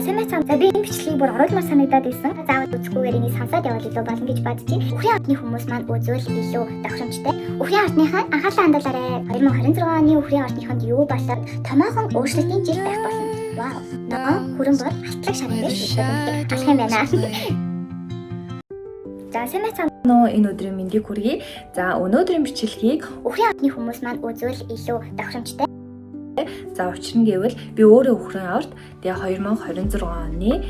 Сайн байцгаана. За, би энэ бичлэгийг бүр оруулмаар санагдаад байсан. Заавал үзэхгүйгээр энийг сонсоод явбал илүү болно гэж бодож байна. Үхрийн ордны хүмүүс маань үзвэл илүү тохиромжтой. Үхрийн ордныхаа анхаарлаа хандуулаарай. 2026 оны үхрийн ордныхонд юу болоод томоохон өөрчлөлтийн жил байх болно. Вау. Ногоон хүрэн бол алтлаг шарын дээр шийдэх алах юм байна. За, сайн байцгаана. Нөө энэ өдрийн мэндийг хүргэе. За, өнөөдрийн бичлэгийг Үхрийн ордны хүмүүс маань үзвэл илүү тохиромжтой. За, учир нь гэвэл би өөрөө үхрийн орд, тэгээ 2026 оны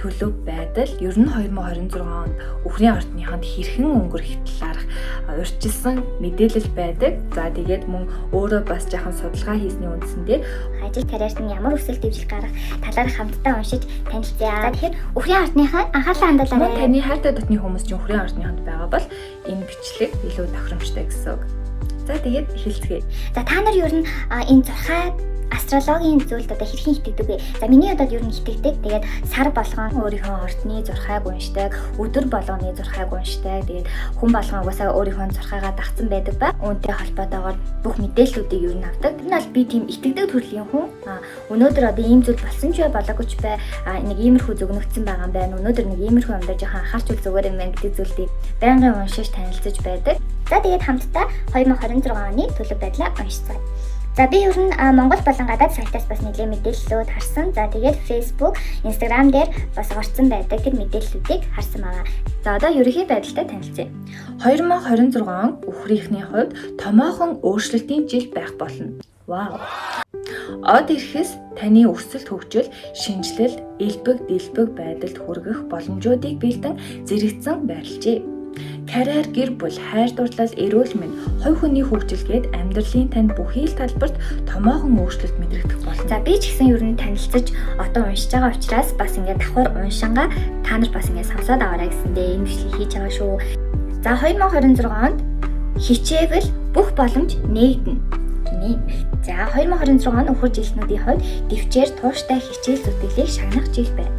төлөв байдал, ер нь 2026 онд үхрийн ордныхонд хэрхэн өнгөрөх талаарх урьдчилсан мэдээлэл байдаг. За, тэгээд мөн өөрөө бас жаахан судалгаа хийсний үндсэн дээр Ажил карьерт нь ямар өсөлт дэвжил гарах талаар хамтдаа уншиж танилцъя. За, тэгэхээр үхрийн ордныхаа анхаарлаа мөн хандуулаарай. таны хайртай дотны хүмүүс чинь үхрийн ордныхонд байгаа бол энэ бичлэг илүү тохиромжтой гэсэн үг. За, тэгээд эхэлцгээе. За, та нар ер нь энэ зурхай, астрологийн зүйлд одоо хэрхэн итгэдэг вэ? За, миний бодод ер нь итгэдэг. Тэгээд сар болгон өөрийнхөө ордны зурхайг уншдаг, өдөр болгоны зурхайг уншдаг. Тэгээд хүн болгон угаасаа өөрийнхөө зурхайгаа дагацсан байдаг ба үүнтэй холбоотойгоор бүх мэдээллүүдийг ер нь авдаг. Тэр нь бол би тийм итгэдэг төрлийн хүн. Өнөөдөр одоо ийм зүйл болсон ч бай, болоогүй ч бай, нэг иймэрхүү зөгнөгдсөн байгаа юм байна. Өнөөдөр нэг иймэрхүү юм дээр жоохон анхаарч зүгээр юм байна гэдэг зүйлийг байнгын уншиж танилцаж байдаг. За, тэгээд хамтдаа 2026 оны төлөв байдлаа уншицгаая. За, би ер нь Монгол болон гадаад сайтаас бас нэлээд мэдээллүүд харсан. За, тэгээд Facebook, Instagram дээр бас орсон байдаг тэр мэдээллүүдийг харсан байгаа. За, одоо ерөнхий байдалтай танилцъя. 2026 он үхрийнхний хувьд томоохон өөрчлөлтийн жил байх болно. Вау. Од эрхэс таны өсөлт, хөгжил, шинэчлэл, элбэг дэлбэг байдалд хүргэх боломжуудыг бэлдэн зэрэгцэн байрлажээ. Карьер, гэр бүл, хайр дурлал, эрүүл мэнд, хувь хүний хөгжил гээд амьдралын тань бүхий л талбарт томоохон өөрчлөлт мэдрэгдэх болно. За, би ч гэсэн ер нь танилцаж одоо уншиж байгаа учраас бас ингээд давхар уншангаа та нар бас ингээд сонсоод аваарай гэсэндээ энэ бичлэг хийж байгаа шүү. За, 2026 онд хичээвэл бүх боломж нээгдэнэ гинэ. За, 2026 он үхэр жилтнүүдийн хувьд дэвчээр тууштай хичээл зүтгэлийг шагнах жил байна.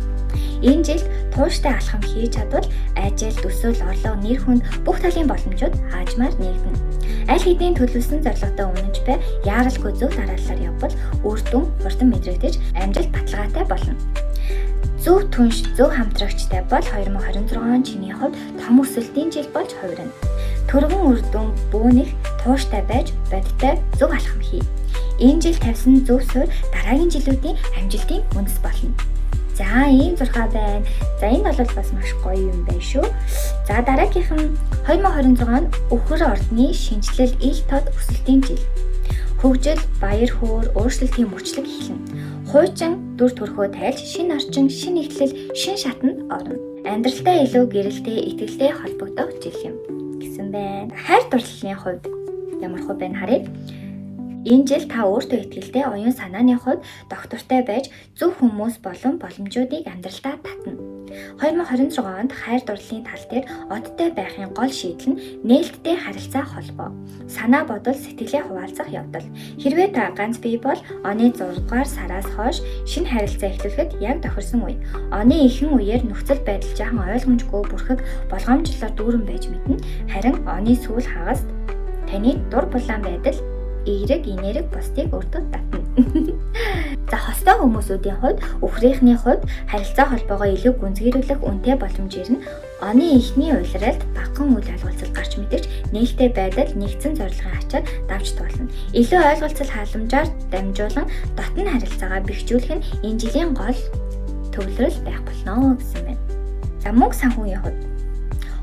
Энэ жилд тууштай алхам хийж чадвал ажил, төсөөл, орлого, нэр хүнд бүх талын боломжууд хаажмаар нээгдэнэ. Аль хэдийн төлөвлөсөн зорилготой үнэнч бай, яаралгүй зөв дарааллаар явбал үр дүн хурдан мэдрэгдэж амжилт баталгаатай болно. Зөв түнш, зөв хамтрагчтай бол 2026 он чиний хувьд том өсөлтийн жил болж хувирна. Түргэн үр дүн бөөнөх тууштай байж бодиттой зөв алхам хий. Энэ жил тавьсан зөв суурь дараагийн жилүүдийн амжилтын үндэс болно. За, ийм зурхай байна. За, энэ бол бас маш гоё юм байна шүү. За, дараагийнх нь 2026 он үхэр ордны шинэчлэл, ил тод өсөлтийн жил. Хөгжил, баяр хөөр, өөрчлөлтийн мөчлөг эхэлнэ. Хуучин дүр төрхөө тайлж шинэ орчин, шинэ эхлэл, шинэ шатанд орно. Амьдралтай илүү гэрэлтэй, итгэлтэй холбогдох жил юм гэсэн байна. Хайр дурлалын хувьд ямар хувь байна харъя. Энэ жил та өөртөө итгэлтэй, оюун санааны хувьд тогтвортой байж зөв хүмүүс болон боломжуудыг амьдралдаа татна. 2026 онд хайр дурлалын тал дээр одтой байхын гол шийдэл нь нээлттэй харилцаа холбоо. Санаа бодол, сэтгэлээ хуваалцах явдал. Хэрвээ та ганц бие бол оны 6 дугаар сараас хойш шинэ харилцаа эхлүүлэхэд яг тохирсон үе. Оны ихэнх үеэр нөхцөл байдал жаахан ойлгомжгүй, бүрхэг, болгоомжлолоор дүүрэн байж мэднэ. Харин оны сүүл хагаст таны дур булаан байдал эерэг, энерги бусдыг өөртөө татна. За, хостой хүмүүсүүдийн хувьд, үхрийнхний хувьд харилцаа холбоогоо илүү гүнзгийрүүлэх үнэтэй боломж ирнэ. Оны эхний улиралд багахан үл ойлголцол гарч мэдэж нээлттэй байдал, нэгдсэн зорилгын ачаар давж туулна. Илүү ойлголцол халамжаар дамжуулан дотно харилцаагаа бэхжүүлэх нь энэ жилийн гол төвлөрөл байх болно гэсэн байна. За, мөнгө санхүүгийн хувьд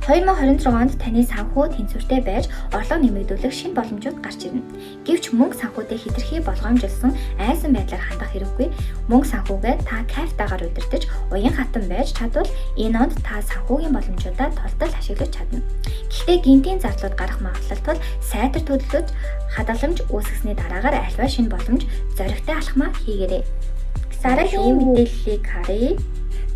2026 онд таны санхүү тэнцвэртэй байж орлого нэмэгдүүлэх шинэ боломжууд гарч ирнэ. Гэвч мөнгө санхүүтэй хэтэрхий болгоомжилсон, айсан байдлаар хандах хэрэггүй. Мөнгө санхүүгээ та кайфтайгаар удирдах, уян хатан байж чадвал энэ онд та санхүүгийн боломжуудаа тултал ашиглаж чадна. Гэхдээ гэнэтийн зардлууд гарах магадлал тул сайтар төлөвлөж, хадгаламж үүсгэсний дараагаар альва шинэ боломж зоригтой алхмаа хийгээрэй. Дараагийн мэдээллийг харъя.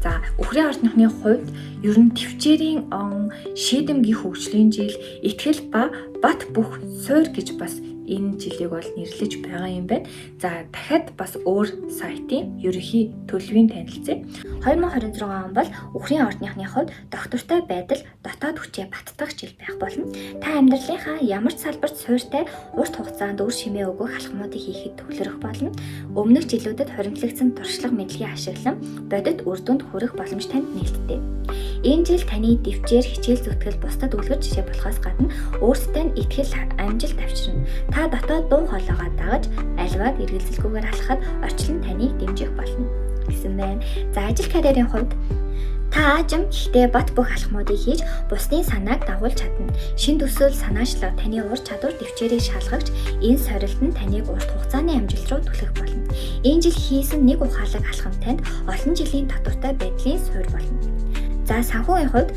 За, үхрийн ордныхны хувьд ер нь тэвчээрийн он, шийдэмгий хөгжлийн жил, итгэл ба бат бөх суурь гэж бас энэ жилийг бол нэрлэж байгаа юм байна. За, дахиад бас өөр сайтын ерөнхий төлөвийн танилцъя. 2026 он бол үхрийн ордныхны хувьд доктортой байдал дотоод хүчээ баттгах жил байх болно. Та амьдралынхаа ямар ч салбарт суурьтай урт хугацаанд үр шимээ өгөх алхмуудыг хийхэд төвлөрөх болно. Өмнөх жилүүдэд хуримтлагдсан туршлага мэдлэгийг ашиглан бодит үр дүнд хүрэх боломж танд нээлттэй. Энэ жил таны дэвчээр хичээл зүтгэл бусдад үлгэр жишээ болохоос гадна өөрсдөө нь итгэл амжилт авчирна. Та дотоод дуу хоолойгоо дагаж аливаад эргэлзэлгүйгээр алхахад орчлон таныг дэмжих болно гэсэн байна. За, ажил карьерийн хувьд та аажим гэхдээ бат бөх алхмуудыг хийж бусдын санааг дагуулж чадна. Шинэ төсөөл, санаачлал таны ур чадвар дэвчээрийг шалгагч энэ сорилт нь таныг урт хугацааны амжилт руу түлхэх болно. Энэ жил хийсэн нэг ухаалаг алхам танд олон жилийн татвартай байдлын суурь болно. За, санхүүгийн хувьд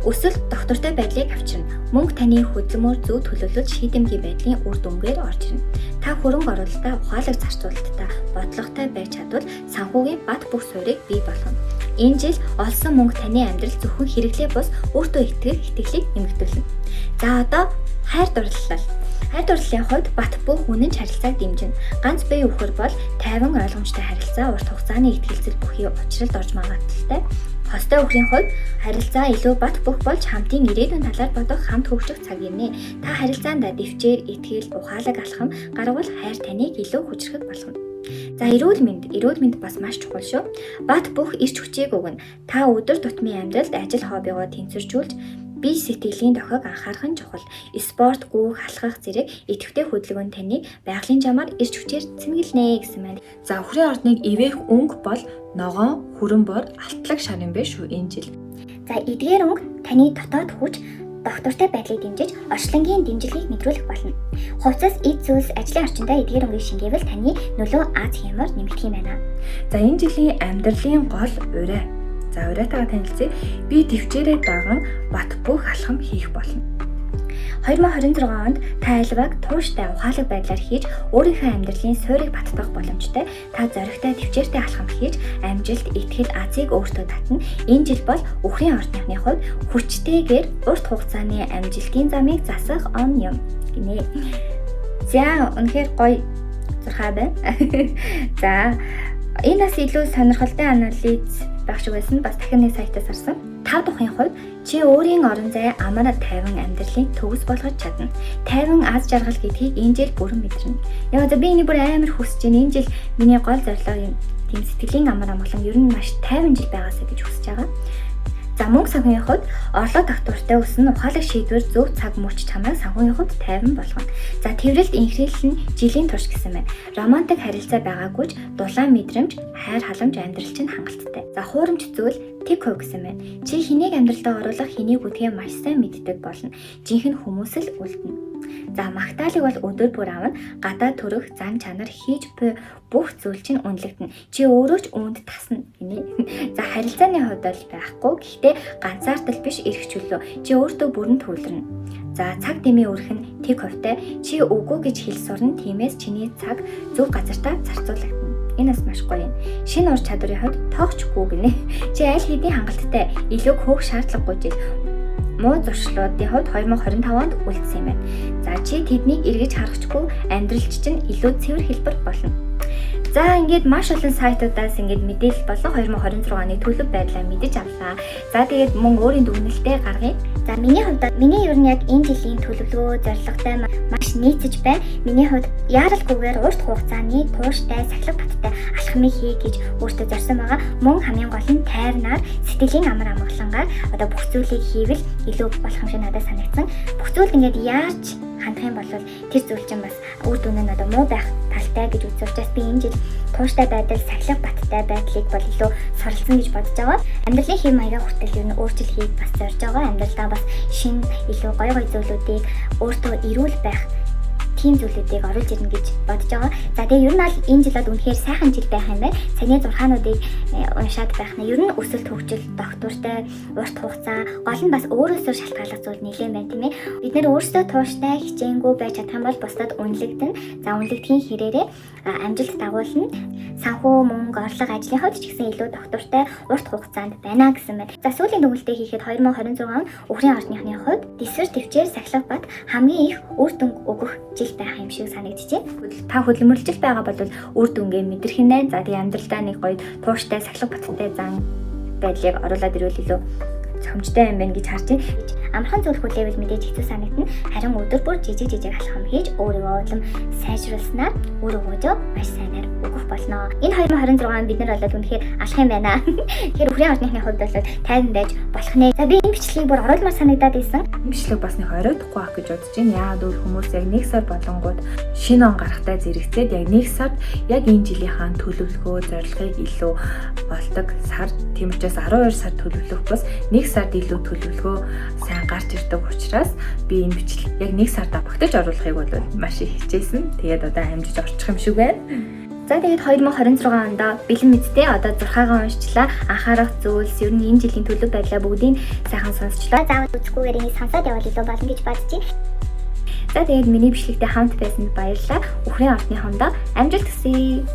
өсөлт доктортой байдлыг авчирна. Мөнгө таны хөдөлмөр зөв төлөвлөлт шийдэмгий байдлын үр дүнгээр орж ирнэ. Та хөрөнгө оруулалтаа ухаалаг зарцуулалтаа бодлоготой байж чадвал санхүүгийн бат бөх суурийг бий болгоно. Энэ жил олсон мөнгө таны амьдрал зөвхөн хэрэглээ бус өөртөө итгэх итгэлийг нэмэгдүүлнэ. За, одоо хайр дурлал. Хайр дурлалын хувьд бат бөх үнэнч харилцааг дэмжинэ. Ганц бие үхэр бол тайван ойлгомжтой харилцаа урт хугацааны итгэлцэл бүхий учралд орж магадлалтай. Хостой үхрийн хувьд харилцаа илүү бат бөх болж хамтын ирээдүйн талаар бодох, хамт хөгжих цаг ирнэ. Та харилцаанд дэвчээр, итгэл, ухаалаг алхам гаргавал хайр таныг илүү хүчрхэг болгоно. За, эрүүл мэнд, эрүүл мэнд бас маш чухал шүү. Бат бөх эрч хүчийг өгнө. Та өдөр тутмын амьдралд ажил хоббигоо тэнцвэржүүлж бие сэтгэлийн дохиог анхаарах нь чухал. Спорт, гүйх, алхах зэрэг идэвхтэй хөдөлгөөн таныг байгалийн жамаар эрч хүчээр цэнгэлнэ гэсэн байна. За, үхрийн ордныг ивээх өнгө бол ногоон, хүрэн бор, алтлаг шар юм байна шүү энэ жил. За, эдгээр өнгө таны дотоод хүч, доктортой байдлыг дэмжиж, орчлонгийн дэмжлэгийг мэдрүүлэх болно. Хувцас, эд зүйлс, ажлын орчиндөө эдгээр өнгийг шингээвэл таны нөлөө аз хямар нэмэгдэх юм байна. За, энэ жилийн амьдралын гол урай. За, урайтайгаа танилцъя. Би төвчээрээ даган бат бөх алхам хийх болно. 2026 онд та альваг тууштай ухаалаг байдлаар хийж өөрийнхөө амьдралын суурийг баттгах боломжтой. Та зоригтой, төвчээртэй алхам хийж амжилт, итгэл, азыг өөртөө татна. Энэ жил бол үхрийн ордныхны хувьд хүчтэйгээр урт хугацааны амжилтын замыг засах он юм гинэ. За, үнэхээр гоё зурхаа байна. За, энэ бас илүү сонирхолтой анализ байх шиг байсан. Бас дахин нэг сайтаас харсан. Тав тухын хувьд чи өөрийн орон зай амар тайван амьдралын төгс болгож чадна. Тайван аз жаргал гэдгийг энэ жил бүрэн мэдэрнэ. Яа, за, би энийг бүр амар хүсэж байна. Энэ жил миний гол зорилго юм. Тийм сэтгэлийн амар амгалан, ер нь маш тайван жил байгаасаа гэж хүсэж байгаа. За, мөнгө санхүүгийн хувьд орлого тогтвортой өснө, ухаалаг шийдвэр зөв цаг мөч чамайг санхүүгийн хувьд тайван болгоно. За, тэврэлт энхрийлэл нь жилийн турш гэсэн байна. Романтик харилцаа байгаагүй ч дулаан мэдрэмж, хайр халамж амьдрал чинь хангалттай. За, хуурамч зүйл тэг хувь гэсэн байна. Чи хэнийг амьдралдаа оруулах, хэнийг үдгээ маш сайн мэддэг болно. Жинхэнэ хүмүүс л үлдэнэ. За, магтаалыг бол өдөр бүр авна. Гадаа төрөх зан чанар, хийж буй бүх зүйл чинь үнэлэгдэнэ. Чи өөрөө ч үүнд тасна гинэ. За, харилцааны хувьд бол байхгүй. Гэхдээ ганцаардал биш, эрх чөлөө. Чи өөртөө бүрэн төвлөрнө. За, цаг дэмий өрх нь тэг хувьтай. Чи үгүй гэж хэл сурна. Тиймээс чиний цаг зөв газартаа зарцуулагдана. Энэ бас маш гоё юм. Шинэ ур чадварын хувьд тоогчгүй гинэ. Чи аль хэдийн хангалттай, илүү хөөх шаардлагагүй жил муу зуршлуудын хувьд 2025 онд үлдсэн юм байна. За, чи тэднийг эргэж харахчгүй, амьдралч чинь илүү цэвэр хэлбэр болно. За, ингээд маш олон сайтуудаас ингээд мэдээлэл болон 2026 оны төлөв байдлаа мэдэж авлаа. За, тэгээд мөн өөрийн дүгнэлтээ гаргая. За, миний хувьд миний ер нь яг энэ жилийн төлөвлөгөө зорилготой маш нийцэж байна. Миний хувьд яаралгүйгээр урт хугацааны тууштай сахилга баттай алхмыг хий гэж өөртөө зорьсон байгаа. Мөн хамгийн гол нь тайвнаар, сэтгэлийн амар амгалангаар одоо бүх зүйлийг хийвэл илүү болох юм шиг надад санагдсан. Бүх зүйлд ингээд яарч хандах юм бол тэр зүйл чинь бас үр дүн нь одоо муу байх талтай гэж үзсэн учраас би энэ жил тууштай байдал, сахилга баттай байдлыг бол илүү суралцсан гэж бодож байгаа. Амьдралын хэв маягаа хүртэл ер нь өөрчлөлт хийх бас зорж байгаа. Амьдралдаа бас шинэ илүү гоё гоё зүйлүүдийг, өөртөө эрүүл байх тийм зүйлүүдийг оруулж ирнэ гэж бодож байгаа. За, тэгээ ер нь аль энэ жил бол үнэхээр сайхан жил байх юм байна. Саяны зурхаануудыг уншаад байх нь ер нь өсөлт, хөгжил, доктортой, урт хугацаа, гол нь бас өөрөөсөө шалтгааллах зүйл нэлээд байна, тийм ээ. Бид нэр өөрсдөө тууштай, хичээнгүй байж чадах юм бол бусдад үнэлэгдэнэ. За, үнэлэгдэхийн хэрээрээ амжилт дагуулна. Санхүү, мөнгө, орлого, ажлын хувьд ч гэсэн илүү доктортой урт хугацаанд байна гэсэн байна. За, сүүлийн дүгнэлтээ хийхэд 2026 он үхрийн ордныхны хувьд дэсвэр, төвчээр, сахилга бат хамгийн их үр дүн өгөх жил байх юм шиг санагдчихэв. Та хөдөлмөрлж байгаа бол үр дүнгээ мэдрэх нь. За, тэгээ амьдралдаа нэг гоё тууштай сахилга баттай зан байдлыг оруулаад ирвэл илүү зохимжтой юм байна гэж харж байна. Амархан зүйл хүлээвэл мэдээж хэцүү санагдана. Харин өдөр бүр жижиг жижиг алхам хийж өөрийгөө улам сайжруулснаар өөрийгөө маш сайнаар өгөх болно. Энэ 2026 он бид нар болоод үнэхээр алах юм байна. Тэгэхээр үхрийн ордныхны хувьд бол тайван байж болох нэ. За, би энэ бичлэгийг бүр оруулмаар санагдаад байсан. Энэ бичлэг бас нэг оройтхгүй байх гэж бодож байна. Яагаад гэвэл хүмүүс яг нэг сар болонгууд шинэ он гарахтай зэрэгцээд яг нэг сард яг энэ жилийнхаа төлөвлөгөө, зорилгыг илүү олдог сар. Тийм учраас 12 сар төлөвлөх бус нэг сард илүү төлөвлөгөө сайн гарч ирдэг учраас би энэ бичлэг яг нэг сарда багтаж оруулахыг бол маш их хичээсэн. Тэгээд одоо амжиж орчих юм шиг байна. За, тэгээд 2026 онд бэлэн мэд дээ. Одоо зурхаагаа уншчлаа. Анхаарах зүйлс, ер нь энэ жилийн төлөв байдлаа бүгдийг сайхан сонсчлаа. Заавал үзэхгүйгээр энийг сонсоод явбал илүү болно гэж бодож байна. За, тэгээд миний бичлэгтэй хамт байсанд баярлалаа. Үхрийн ордныхондоо амжилт хүсье.